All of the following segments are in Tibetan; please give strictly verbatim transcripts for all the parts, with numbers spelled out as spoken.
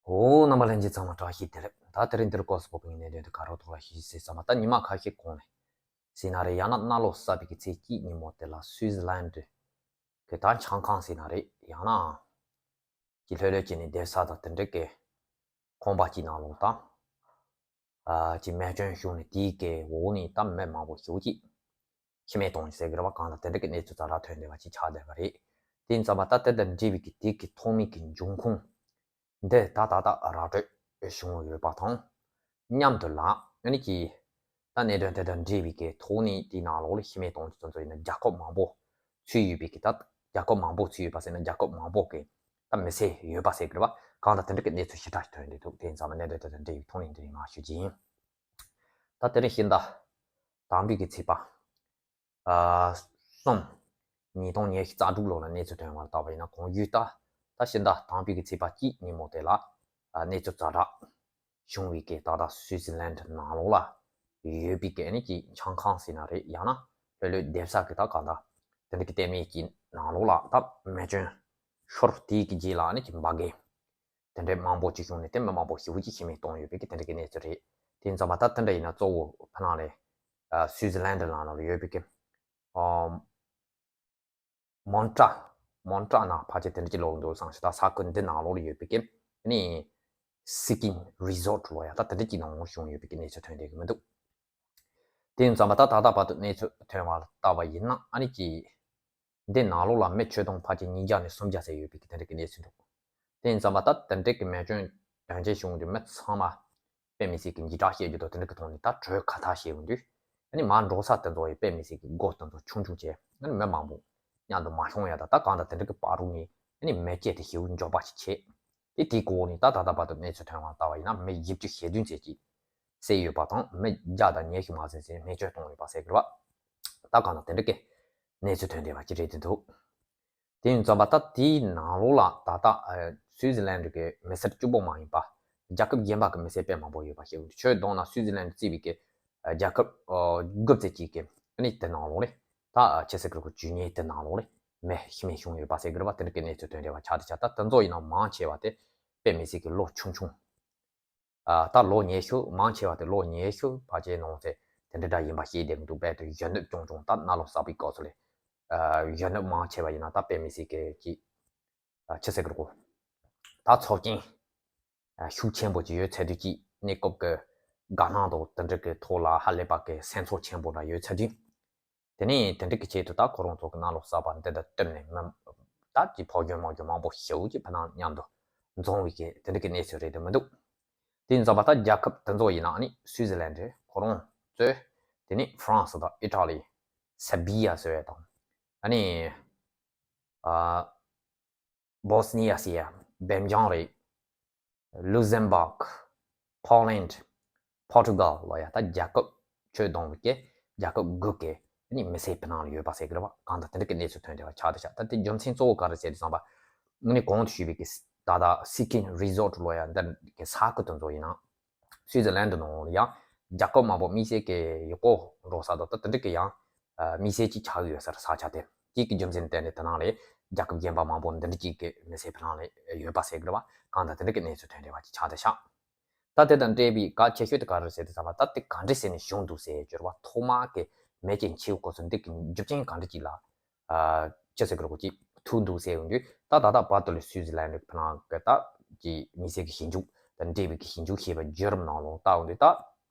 ཨོ། རྣམ་པ་ལྷན་རྒྱས་ཚང་མ་བཀྲ་ཤིས་བདེ་ལེགས། ད་དེ་རིང་འདིར་སྐོར་སུ་བབས་པའི་གནད་དོན་དེ་ག་རོ་ཐོག་ལ་ཞུ་ཟེར་ཙམ་པ། ད་ཉི་མ་ཁ་ཤས་གོང་ནས་ཟེར་ན་རེད། ཡང་ན་གནམ་ལོ་གསར་པའི་གི་ཚེས་གཅིག་ཉིན་མོ་དེ་ལ་སུའི་ཛི་ལན་ཌི་གི་ད་ཆང་ཁང་ཟེར་ན་རེད། ཡང་ན་གི་ལྷོད་ལྷོད་བྱས་ནས་སྡོད་ས་དང་དེ་འདྲ་གི་ཁང་པ་གཅིག་ནང་ལོགས་དང་། ཨ། གི་མེ་སྐྱོན་བྱུང་ནས་དེའི་གི་འོག་ནས་ད་མི་མང་པོ་ཞེ་པོ་ཅིག་ཤི་རྨས་བཏང་ཟེར་གི་རེད་པ། གང་ལྟར་དེ་འདྲ་གི་གནས་ཚུལ་ཛ་དྲག་ཐོན་བསྡད་པ་ཅིག་ཆགས་བསྡད་པ་རེད། དེ་ཡིན་ཙམ་པ་ད་དེ་དང་འབྲེལ་བའི་གི་དེ་གི་ཐོག་མའི་གི་འབྱུང་ཁུངས་འདི་ད་ད་ལྟ་ར་སྤྲོད་བྱུང་ཡོད་པ་དང་། མཉམ་དུ་ལ་ཨ་ནི་གི་ད་གནད་དོན་དེ་དང་འབྲེལ་བའི་གི་ཐོག་ནས་དེའི་ནང་ལོགས་ལ་ཤི་རྨས་བཏང་རྒྱུ་དེ་ཚོ་ཡིན་ན་རྒྱལ་ཁབ་མང་པོ་ཚུད་ཡོད་པའི་གི། ད་རྒྱལ་ཁབ་མང་པོ་ཚུད་ཡོད་པ་ཟེར་ན་རྒྱལ་ཁབ་མང་པོ་གི་ད་མི་ཚེ་ཡོད་པ་ཟེར་གི་རེད་པ། གང་ལྟར་དེ་འདྲ་གི་གནས་ཚུལ་ཞེ་དྲག་ཐོན་བསྡད་འདུག་དེ་ཡིན་ཙམ་པ་གནད་དོན་དེ་དང་འབྲེལ་བའི་ཐོག་ནས་འདི་རིང་མར་ཞུ་རྒྱུ་ཡིན། ད་དེ་རིང་ཕྱི་ཟླ་དང་པོའི་གི་ཚེས་པ་ཨ་གསུམ། ཉིས་སྟོང་ཉི་ཤུ་རྩ་དྲུག་ལོ་ལ་གནས་ཚུལ་ཐོན་པ་ལ་བལྟས་པ་ཡིན་ན། གོང་ཞུས་ལྟར་ད་ཕྱི་ཟླ་དང་པོའི་གི་ཚེས་པ་གཅིག་ཉིན་མོ་དེ་ལ་ཨ་གནས་ཚུལ་ཛ་དྲག་བྱུང་བའི་གི་ད་ལྟ་སུའི་ཛི་ལན་ཌི་ནང་ལོགས་ལ་ཡོད་པའི་གི་ཨ་ནི་གི་ཆང་ཁང་ཟེར་ན་རེད། ཡང་ན་ལྷོད་ལྷོད་སྡོད་ས་གི་ད་གང་ལྟར་དེ་འདྲ་གི་ལྟེ་གནས་ཀྱི་ནང་ལོགས་ལ་ད་མེ་སྐྱོན་ཤོར། དེའི་གི་རྗེས་ལ་ཨ་ནི་གི་འབར་གས་དེ་འདྲའི་མང་པོ་ཅིག་བྱུང་ནས་དེ་མི་མང་པོ་ཞེ་པོ་ཅིག་ཤི་རྨས་བཏང་ཡོད་པའི་གི་དེ་འདྲ་གི་གནས་ཚུལ་རེད། དེ་ཡིན་ཙམ་པ་ད་དེ་འདྲ་ཡིན་ན་གཙོ་བོ་ཕ་ནང་ལས་ཨ་སུའི་ཛི་ལན་ཌི་ནང་ལ་ཡོད་པའི་གི་ཨ་མོན་ཊ། མོན་ཊ་ན་ཕལ་ཆེར་དེ་འདྲ་ཅིག་ལབ་འདུག་བསམ་ཞིག་ད་ས་ཁུལ་འདི་ནང་ལོགས་ལ་ཡོད་པའི་གི་ནི་སི་ཀིམ་རི་ཟོར་ཊི་ལོ་ཡ་ད་དེ་འདྲ་ཅིག་ནང་ལོགས་བྱུང་ཡོད་པའི་གི་གནས་ཚུལ་ཐོན་བསྡད་གི་མི་འདུག་དེ་ཡིན་ཙམ་པ་ད་ད་ལྟ་བར་དུ་གནས་ཚུལ་ཐོན་པ་ལ་བལྟས་པ་ཡིན་ན་ཨ་ནི་གི་འདི་ནང་ལོགས་ལ་མི་ཆོད་སྡོམ་ཕལ་ཆེར་ཉིས་བརྒྱ་ནས་སུམ་བརྒྱ་ཙམ་ཡོད་པའི་གི་དེ་འདྲ་གི་གནས་ཚུལ་འདུག་དེ་ཡིན་ཙམ་པ་ད་དེ་འདྲ་གི་མེ་སྐྱོན་དོན་རྐྱེན་བྱུང་དུས་མི་ཚང་མ་དཔེ་མི་སྲིད་གི་འཇིགས་སྐྲག་སྐྱེ་རྒྱུ་དང་དེ་འདྲ་གི་ཐོག་ནས་ད་བྲོས་ཁ་ཐག་ཞེ་པོ་འདུག་ཨ་ནི་མར་འགྲོ་ས་དེ་ཚོ་ཡི་དཔེ་མི་སྲིད་གི་སྒོ་དེ་ཚོ་ཆུང་ཆུང་བྱས། ཨ་ནི་མི་མང་པོ་མཉམ་དུ་མ་ཤོང་ཡ་ད་ད་གང་ལྟར་དེ་འདྲ་གི་བར་རུ་ནས་ཨ་ནི་མེ་ལྕེ་དེ་ཞེ་པོ་མགྱོགས་པ་ཞིག་བྱས། དེ་དེའི་གོ་ནས་ད་ད་ལྟ་བར་དུ་གནས་ཚུལ་ཐོན་པ་ལ་བལྟས་པ་ཡིན་ན་མི་བཞི་བཅུ་ཞེ་བདུན་ཙམ་ཅིག་བསད་ཡོད་པ་དང་། མི་བརྒྱ་དང་ཉི་ཤུ་མ་ཟིན་ཙམ་རྨས་སྐྱོན་བཏང་ཡོད་པ་ཟེར་གི་རེད་པ། ད་གང་ལྟར་དེ་འདྲ་གི་གནས་ཚུལ་ཐོན་བསྡད་པ་ཅིག་རེད་དེ་འདུག་དེ་ཡིན་ཙམ་པ་ད་དེའི་ནང་ལོགས་ལ་ད་ལྟ་ཨ་སུའི་ཛི་ལན་ཌི་གི་མི་སེར་གཅིག་པོ་མ་ཡིན་པ་རྒྱལ་ཁབ་གཞན་པ་གི་མི་སེར་དཔེ་མང་པོ་ཡོད་པ་ཞིག་འདུག་ཆོས་བསྡོམས་ན་སུའི་ཛི་ལན་ཌི་བརྩིས་པའི་གི་ཨ་རྒྱལ་ཁབ་ཨ་དགུ་ཙམ་ཅིག་གི་ཨ་ནི་དེ་ནང་ལོགས་ལ་ད་ཨ་ཆི་ཟེར་གི་རེད་གོ་ཇུས་ཉེས་དེ་ནང་ལོགས་ལ་མི་ཤི་རྨས་བྱུང་ཡོད་པ་ཟེར་གི་རེད་པ། དེ་འདྲ་གི་གནས་ཚུལ་ཐོན་བསྡད་པ་ཆགས་དེ་ཆགས། ད་དེ་ཚོ་ཡིན་ན་མང་ཆེ་བ་དེ་དཔེ་མི་སྲིད་གི་ལོ་ཆུང་ཆུང་། ཨ་ད་ལོ་ཉེ་ཤོས། མང་ཆེ་བ་དེ་ལོ་ཉེ་ཤོས་ཕལ་ཆེར་ནང་ཚན་དེ་འདྲ་འདྲ་ཡིན་པ་ཤེས་བསྡད་མི་འདུག་དཔེ་དེ་གཞོན་ནུ་ཆུང་ཆུང་ད་གནམ་ལོ་གསར་པའི་སྐབས་སུ་ལས་ཨ་གཞོན་ནུ་མང་ཆེ་བ་ཡིན་ན་ད་དཔེ་མི་སྲིད་གི་ཅིག་ཨ་ཆི་ཟེར་གི་རེད་གོ་ད་ཚོགས་རྐྱེན་ཨ་ཤུགས་ཆེན་པོ་ཅིག་ཡོད་ཚད་དུས་ཀྱི་གནས་སྐབས་ཀྱི་དགའ་སྣང་དང་དེ་འདྲ་གི་ཐོག་ལ་ཧ་ལས་པ་གི་སེམས་ཚོར་ཆེན་པོ་འདྲ་ཡོད་ཚད་དུས། དེ་ནས་དེ་འདྲ་གི་ཆེད་དུ་ད་ཁོ་རང་ཚོ་གི་གནམ་ལོ་གསར་པ་འདི་དང་བསྟུན་ནས་མི་ད་ཀྱི་ཕོ་རྒྱུད་མོ་རྒྱུད་མང་པོ་ཞེ་པོ་ཅིག་ཕ་ནང་མཉམ་དུ་འཛོམས་པའི་གི་དེ་འདྲ་གི་གནས་ཚུལ་རེད་དེ་མི་འདུག་དེ་ཡིན་ཙམ་པ་ད་རྒྱལ་ཁབ་དེ་ཚོ་ཡིན་ན་ཨ་ནི་སུའི་ཛི་ལན་ཌི་ཁོ་རང་གཙོས། དེ་ནས་ཧྥ་རན་སི་དང་ཨི་ཊ་ལི། སེར་བྷི་ཡ་ཟེར་བ་དང་། ཨ་ནི་ཨ་བོ་སི་ནི་ཡ་ཧར་ཛེ་གོ་བྷི་ན། ལུག་ཟེམ་བྷག་པོ་ལན། པོར་ཊུ་གལ་ལ་ཡ་ད་རྒྱལ་ཁབ་ཆོས་བསྡོམས་པའི་གི་རྒྱལ་ཁབ་དགུ་གི་ནི་མི་སེར་ཕ་ནང་ལ་ཡོད་པ་ཟེར་གི་རེད་པ། གང་ལྟར་དེ་འདྲ་གི་གནས་ཚུལ་ཐོན་བསྡད་པ་ཆགས་དེ་ཆགས། ད་དེ་རྒྱུ་མཚན་གཙོ་བོ་ག་རེ་ཟེར་དུས་ཙམ་པ། ཨ་ནི་གོང་དུ་ཞུས་པའི་གི་ད་ལྟ་སི་ཀིམ་རི་ཟོར་ཊི་ལ་ཡ་འདི་གི་ས་ཁུལ་དེ་ཚོ་ཡིན་ན། སུའི་ཛི་ལན་ཌི་ནང་ལ་ཡང་རྒྱལ་ཁབ་མང་པོ་དམིགས་བསལ་གྱི་ཡུལ་སྐོར་འགྲོ་ས་དང་ད་དེ་འདྲ་གི་ཡང་དམིགས་བསལ་གྱི་ཆགས་ཡོད་ས་རེད། ས་ཆ་དེ་དེ་གི་རྒྱུ་མཚན་བརྟེན་ནས་དེ་ནང་ལ་རྒྱལ་ཁབ་གཞན་པ་མང་པོ་འདི་འདྲ་གཅིག་གི་མི་སེར་ཕ་ནང་ལ་ཡོད་པ་ཟེར་གི་རེད་པ། གང་ལྟར་དེ་འདྲ་གི་གནས་ཚུལ་ཐོན་བསྡད་པ་ཅིག་ཆགས་བསྡད་ཤག་ད་དེ་དང་འབྲེལ་བའི་གལ་ཆེ་ཤོས་དེ་ག་རེ་ཟེར་དུས་ཙམ་པ། ད་དེ་ག་འདྲ་ཟེར་ནས་བྱུང་འདུག་ཟེར་གྱི་རེད་པ། ཐོག་མ་གི་མེ་རྐྱེན་ཆེ་བའི་སྐབས་སུ་འདི་གི་རྒྱུ་རྐྱེན་ག་འདྲ་ཅིག་ལ། ཨ་ཅི་ཟེར་གི་རེད་གོ་ཅིག་ཐུག་འདུག་ཟེར་ཡོང་དུས། ད་ད་ལྟ་བར་དུ་ལ་སུའི་ཛི་ལན་ཌི་ཕ་ནང་གི་ད་ཀྱི་མི་སེར་གྱི་ཞིབ་འཇུག་དང་འབྲེལ་བའི་གི་ཞིབ་འཇུག་བྱས་པའི་བརྒྱུད་རིམ་ནང་ལོགས་ལྟ་འོང་དུས། ད་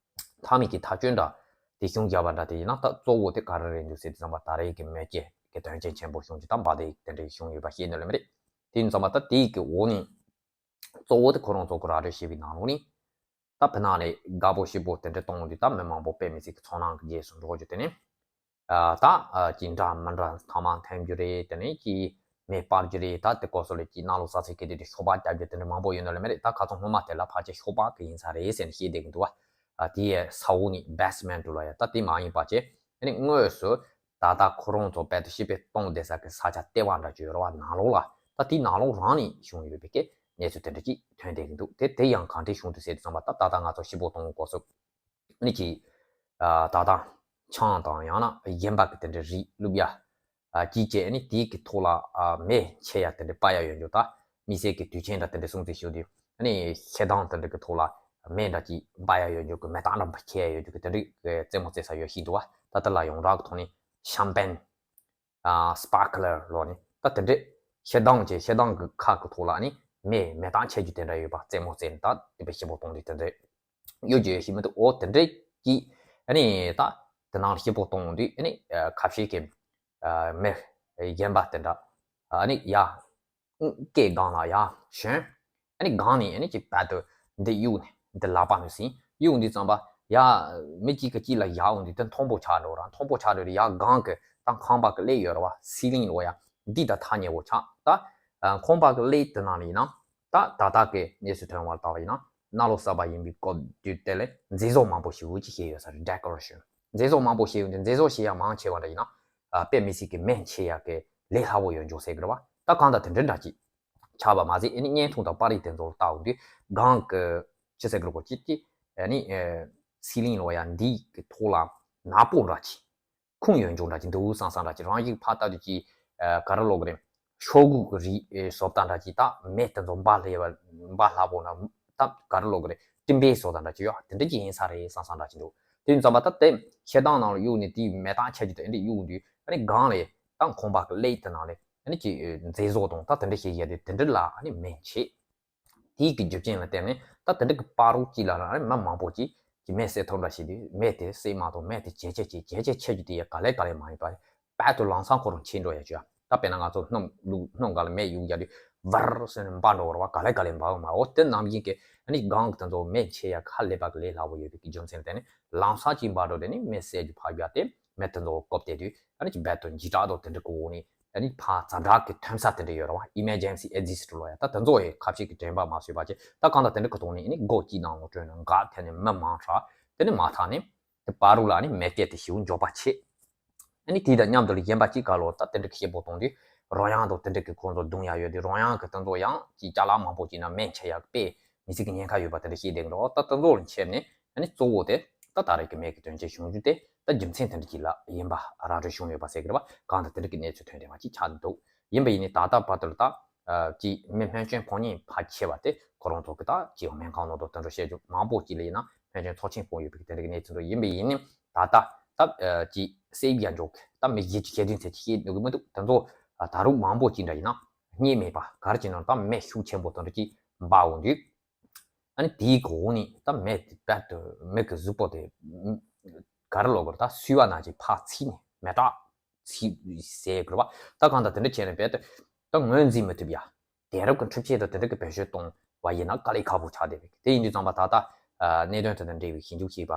མཐའ་མའི་གི་ཐག་གཅོད་འདྲ་དེ་བྱུང་བཞག་པ་འདྲ་དེ་ཡིན་ན། ད་གཙོ་བོ་དེ་ག་རེ་རེད་འདུག་ཟེར་དུས་ཙམ་པ། ད་རེས་ཀྱི་མེ་ལྕེ་གི་དོན་རྐྱེན་ཆེན་པོ་བྱུང་རྒྱུ་དང་འབར་མདེལ་དེ་འདྲ་བྱུང་ཡོད་པ་ཤེས་ནི་ལོས་མ་རེད། དེ་ཡིན་ཙམ་པ་ད་དེའི་གི་འོག་ནས་གཙོ་བོ་དེ་ཁོ་རང་ཚོ་གི་ར་སྤྲོད་བྱས་པའི་ནང་ལོགས་ནས། ད་ཕ་ནང་ལ་དགའ་པོ་ཞེ་པོ་དེ་འདྲ་གཏོང་དུས། ད་མི་མང་པོ་དཔེ་མི་སྲིད་ཀྱི་ཚོར་སྣང་གི་རྗེས་སུ་འགྲོ་རྒྱུ་དེ་ནི། ཨ་ད་ཨ་ཅི་འདྲ་མི་འདྲ་ཐ་མག་འཐེན་རྒྱུ་རེད། དེ་ནས་ཀྱི་མེ་སྤར་རྒྱུ་རེད། ད་དེ་སྐོར་སོགས་ལ་ཀྱི་གནམ་ལོ་གསར་ཚེས་གི་དེ་དུས་ཤོ་སྦག་རྒྱག་རྒྱུ་དེ་འདྲ་མང་པོ་ཡོད་ནི་ལོས་མ་རེད། ད་ཁ་སང་སྔོན་མ་དེ་ལ་ཕལ་ཆེར་ཤོ་སྦག་གི་ཡིན་ས་རེད་ཟེར་ནས་བཤད་བསྡད་ཀྱི་འདུག་བ། ཨ་དེ་ཡི་ས་འོག་ནས་བྷེ་སི་མེན་ཊི་ལ་ཡ་ད་དེ་མ་ཡིན་པ་བྱས། དེ་ནས་དངོས་སུ་ད་ལྟ་ཁོ་རང་ཚོ་རྦད་དེ་ཤི་རྨས་གཏོང་བསྡད་ས་གི་ས་ཆ་ལྟེ་བ་འདྲ་ཅིག་ཡོད་རེད་བ། ནང་ལོགས་ལ། ད་དེའི་ནང་ལོགས་རང་ནས་བྱུང་ཡོད་པའི་གི་གནས་ཚུལ་དེ་འདྲ་ཅིག་ཐོན་བསྡད་ཀྱི་འདུག་དེ་དེ་ཡང་གང་འདྲ་བྱུང་འདུག་ཟེར་དུས་ཙམ་པ། ད་ད་ལྟ་ང་ཚོ་ཤི་རྨས་གཏོང་སྐབས་སུ་ནི་ཀྱི་ཨ་ད་ད་ཆང་དང་ཡང་ན་གཞན་པ་གི་དེ་འདྲ་རིགས་བླུགས་ཡ། ཨ་ཀྱི་བྱས་ནི་དེའི་གི་ཐོག་ལ་ཨ་མེ་མཆེད་ཡ་དེ་འདྲ་སྤར་ཡ་ཡོད་འགྲོ། ད་ མི་སེར་གྱི་དུས་ཆེན་འདྲ་དེ་འདྲ་སྲུང་བརྩི་ཞུ་དུས་ཨ་ནི་ཤེལ་དངས་དེ་འདྲ་གི་ཐོག་ལ་མེ་འདྲ་ཅིག་འབར་ཡ་ཡོད་རྒྱུ་གི་མེ་སྟག་འདྲ་འབར་ཁྱེར་ཡ་ཡོད་རྒྱུ་གི་དེ་འདྲ་གི་རྩེད་མོ་རྩེ་ས་ཡོད་ཤེས་འདུག་བ། ད་ལྟ་ལ་ཡོངས་གྲགས་ཀྱི་ཐོག་ནས་ཤམ་པན། ཨ་སྤར་ཀ་ལར་ལོ་ནི་ད་དེ་འདྲས་ཤེལ་དངས་ཀྱི་ཤེལ་དངས་ཀྱི་ཁ་གི་ཐོག་ལ་ནི་མེ་མེ་སྟག་ཆེ་རྒྱུ་དེ་འདྲ་ཡོད་པ་རྩེད་མོ་རྩེ་ནི་ད་དེ་པའི་ཤེལ་པོ་གཏོང་དུས་དེ་འདྲས་ཡོད་རྒྱུ་ཡོད་ཤེས་མི་འདུག་འོ་དེ་འདྲས་ཀྱིས་ཨ་ནི་ད་དེ་ནང་ལ་ཤེལ་པོ་གཏོང་དུས་ཨ་ནི་ཁ་ཤས་ཀྱི་མེ་གཞན་པ་དེ་འདྲ་ཨ་ནི་ཡ། སྐེ་སྒང་ལ་ཡར་ཞོན། ཨ་ནི་སྒང་ནས་ཨ་ནི་ཅིག་བལ་དུ་འདི་གཡུག་ནས་འདི་ལག་པ་ནས་ཟིན་གཡུག་འདི་ཙམ་པ་ཡ། མི་གཅིག་གི་གཅིག་ལ་ཡར་འོང་དུས་དེ་མཐོན་པོ་ཆགས་འགྲོ་ར་མཐོན་པོ་ཆགས་འགྲོ་དུས་ཡར་སྒང་གི་ད་ཁང་པ་གི་སླེ་ཡོད་ར་བ་སི་ལིང་ལོ་ཡ། འདི་ད་ཐག་ཉེ་བོ་ཆགས་ད། ཁང་པ་གི་སླེ་དེ་ནང་ལ་ཡིན་ན་ད་ད་ལྟ་གི་གནས་ཚུལ་ཐོན་བར་ལྟ་བ་ཡིན་ན་གནའ་ལོ་གསར་པ་ཡིན་པའི་སྐབས་དུས་དེ་ལས་མཛེས་བཟོ་མང་པོ་ཞིག་ཅིག་བྱས་ཡོད་ས་རེད། ཌེ་ཀོ་རེ་ཤན། མཛེས་བཟོ་མང་པོ་བྱས་ཡོད་འདི་མཛེས་བཟོ་བྱེད་ཡ་མང་ཆེ་བ་འདྲ་ཡིན་ན། དཔེ་མི་སྲིད་ཀྱི་མེ་མཆེད་ཡག་གི་ལས་སླ་བོ་ཡོད་འཇོག་ཟེར་གི་རེད་བ། ད་གང་ལྟར་དེ་འདྲ་འདྲ་ཅིག་ཆགས་པ་མ་ཟད་ཨ་ནི་བརྙན་ཐུང་དང་པར་རིས་དེ་ཚོ་ལ་བལྟ་འོང་དུས་སྒང་གི་ཅི་ཟེར་གི་རེད་གོ་ཅི་ཅི་ཨ་ནི་སི་ལིང་ལོ་ཡ་འདི་གི་ཐོག་ལ་ནག་པོ་འདྲ་ཅིག་ཁུངས་ཡོད་འཇོག་འདྲ་ཅིག་འདུག་བསམ་བསམ་འདྲ་ཅིག་རང་ཡིག་ཕར་ལྟ་དུས་ཅི་ག་རེ་ལོ་གི་རེད། ཤོག་གུ་གི་རིགས་བཟོ་ལྟ་འདྲ་ཅིག་ད་མེ་དེ་ཚོ་འབར་སླེབས་པ་འབར་སླ་པོ་ན་ད་ག་རེ་ལོ་གི་རེད། སྤྲིན་པའི་བཟོ་ལྟ་འདྲ་ཅིག་ཡོད་དེ་འདྲ་ཅིག་ཡིན་ས་རེད་བསམ་བསམ་འདྲ་ཅིག་འདུག་དེ་ཡིན་ཙམ་པ་ད་དེ་ཤེལ་དངས་ནང་ལ་གཡུག་ནས་དེའི་མེ་སྟག་ཆ་ཅིག་དེ་འདྲ་གཡུག་དུས་ཨ་ནི་སྒང་ལས་ད་ཁང་པ་གི་སླེ་དེ་ནང་ལས་ཨ་ནི་ཅིག་མཛེས་བཟོ་དང་ད་དེ་འདྲ་བྱེད་ཡ་དེ་དེ་འདྲ་ལ་ཨ་ནི་མེ་མཆེད། དེའི་གི་རྒྱུ་རྐྱེན་ལ་བརྟེན་ནས་ད་དེ་འདྲ་གི་བར་རུ་གཅིག་ལ་རང་མི་མང་པོ་ཅིག་གི་མེ་བསད་ཐུབ་འདྲ་ཞིག་དུས་མེ་དེ་བསད་མ་ཐུབ་མེ་དེ་ཇེ་ཆེ་ཇེ་ཇེ་ཆེ་ཆེ་རྒྱུ་དེ་ཡ་ག་ལེ་ག་ལེ་མ་ཡིན་པ་བར་དུ་ལམ་སང་ཁོ་རང་ཆེ་འགྲོ་ཡ་ཅིག་ཡ། ད་དཔེར་ན་ང་ཚོ་སྣུམ་བླུག་སྣུམ་ག་ལ་མེ་གཡུག་རྒྱག་དུས་ཝར་ཟེར་ནས་འབར་འགྲོ་བ་རེད་བ། ག་ལེ་ག་ལེ་འབར་བ་མ་འོ་དེ་ནམ་རྒྱུན་གི་ཨ་ནི་སྒང་གི་དེ་ཚོ་མེ་མཆེད་ཡ་ཁ་ལས་པ་གི་ལས་སླ་པོ་ཡོད་པའི་གི་རྒྱུ་མཚན་ལ་བརྟེན་ནས་ལམ་སང་ཅིག་འབར་འགྲོ་དེ་ནི་མེ་བསད་རྒྱུ་ཕར་རྒྱག་སྟེ་མེ་དེ་ཚོ་བཀོབ་སྟེ་དུས་ཨ་ནི་ཅིག་རྦད་དེ་འཇིགས་སྐྲག་དང་དེ་འདྲ་གི་འོག་ནས་ཨ་ནི་ཕར་ཛ་དྲག་གི་ཐོན་ས་དེ་འདྲ་ཡོད་རེད་བ། ཨི་མར་ཇེན་སི་ཨེག་ཛིཊ་ལོ་ཡ་ད་དེ་ཚོ་ཡི་ཁ་ཕྱེ་གི་དྲན་པ་མ་བཟོད་པ་བྱས་ད་གང་ལྟར་དེ་འདྲ་གི་ཐོག་ནས་ཨ་ནི་སྒོ་གཅིག་ནང་ལ་བྲོས་ནས་འགག་ཐལ་ནས་མི་མང་དྲགས་དེ་ནི་མ་ཐག་ནས། དེ་བར་རུ་ལ་ནི་མེ་སྐྱེས་ཏེ་ཞིའུ་འཇོག་པ་ཆེ། ཨ་ནི་དེ་དང་མཉམ་དུ་ལ་གཞན་པ་གཅིག་ག་ལོ་ད་དེ་འདྲ་གི་ཤེད་པོ་གཏོང་དུས་རོལ་དབྱངས་དང་དེ་འདྲ་གི་ཁོང་ཚོ་བརྡུང་ཡ་ཡོད་དུས་རོལ་དབྱངས་གི་དེ་ཚོ་ཡང་གི་ཅ་ལག་མང་པོ་ཅིག་ན་མེ་མཆེད་ཡག་དཔེ་མི་སྲིད་གི་ཉེན་ཁ་ཡོད་པ་དེ་འདྲ་ཤེས་བསྡད་འགྲོ། ད་དེ་ཚོ་ལ་མཆེད་ནས་ཨ་ནི་གཙོ་བོ་དེ་ད་ད་རེས་ཀྱི་མེ་གི་དོན་རྐྱེན་བྱུང་རྒྱུ་དེ་ད་རྒྱུ་མཚན་དེ་འདྲ་ཅིག་ལ་ཡིན་པ་ར་སྤྲོད་བྱུང་ཡོད་པ་ཟེར་གི་རེད་བ། གང་ལྟར་དེ་འདྲ་གི་གནས་ཚུལ་ཐོན་བསྡད་པ་ཅིག་ཆགས་འདུག་ཡིན་པ་ཡིན་ནི་ད་ལྟ་བར་དུ་ལ་ད། ཀྱི་མི་སྨན་བཅོས་ཕོག་མཁན་ཕལ་ཆེ་བ་དེ་ཁོ་རང་ཚོ་གི་ད་ཅིག་སྨན་ཁང་ནང་དུ་དེ་འདྲ་བཤད་རྒྱུ་མང་པོ་ཅིག་ལ་ཡིན་ན་སྨན་བཅོས་ཚབས་ཆེན་ཕོག་ཡོད་པའི་དེ་འདྲ་གི་གནས་ཚུལ་འདུག་ཡིན་པ་ཡིན་ནི་ད་ལྟ་ད་ཅིག་སེ་བི་ཡ་འཇོག་ད་མི་བཞི་ཅིག་བཤད་དུས་ཚེ་ཅིག་བཤད་འདུག་གི་མི་འདུག་དེ་ཚོ་ད་རུང་མང་པོ་ཅིག་འདྲ་ཡིན་ན་རྙེད་མེད་པ་ག་རེ་བྱས་ན་ད་མེ་ཤུགས་ཆེན་པོ་དེ་འདྲ་ཅིག་འབར་འོང་དུས་ཨ་ནི་དེའི་གོ་ནི་ད་མེ་དེ་རྦད་དེ་མི་གི་གཟུགས་པོ་དེ་ག་རེ་ལོ་གར་ད་སུས་བ་ན་ཅིག་ཕར་ཚིག་ནས་མེ་སྟག་ཚིག་ཟེར་དགོས་པ། ད་གང་ལྟར་དེ་འདྲ་བྱས་ནས་རྦད་དེ་ད་ངོས་འཛིན་མི་ཐུབ་ཡ། དེང་རབས་ཀྱི་འཕྲུལ་ཆས་དང་དེ་འདྲ་གི་བེད་སྤྱོད་གཏོང་བ་ཡིན་ན་དཀའ་ལས་ཁག་པོ་ཆགས་བསྡད་པས། དེ་ཡིན་དུས་ཙམ་པ་ད་ལྟ་གནད་དོན་དེ་དང་འབྲེལ་བའི་ཞིབ་འཇུག་བྱས་པ་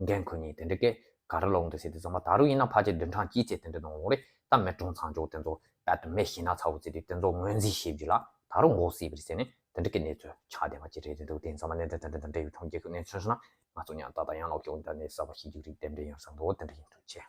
འགན་འཁུར་མཁན་དེ་འདྲ་གི་ག་རེ་ལབ་འདུག་ཟེར་དུས་ཙམ་པ་ད་རུང་ཡིན་ན་ཕལ་ཆེར་བདུན་ཕྲག་གཅིག་ཙམ་དེ་འདྲ་གནང་འོང་རེད། ད་མི་གྲངས་ཚང་འཇོག་དེ་ཚོ་རྦད་དེ་མི་ཞེ་ན་ཚ་བོ་ཟེར་དུས་དེ་ཚོ་ངོས་འཛིན་བྱེད་རྒྱུ་ལ་ད་རུང་འགོག་སྲིད་པ་རེད་ཟེར་ནས་དེ་འདྲ་གི་གནས་ཚུལ་ཆགས་བསྡད་པ་ཅིག་རེད་འདུག་དེ་ཡིན་ཙམ་པ་གནད་དོན་དེ་འདྲ་དང་འབྲེལ་བའི་ཐོག་རྒྱལ་ཁབ་གནས་ཚུལ་ཞུ་ན་ང་ཚོ་ཉག་ཏག་ཏག་ཡང་ལོག་ཤོག་ད་ནས་གསར་པ་ཞིབ་འཇུག་རིགས་རྟེན་འབྲེལ་ཡང་བསམ་འདུག་དེ་འདྲ་ཡིན་འདུག་ཅེས།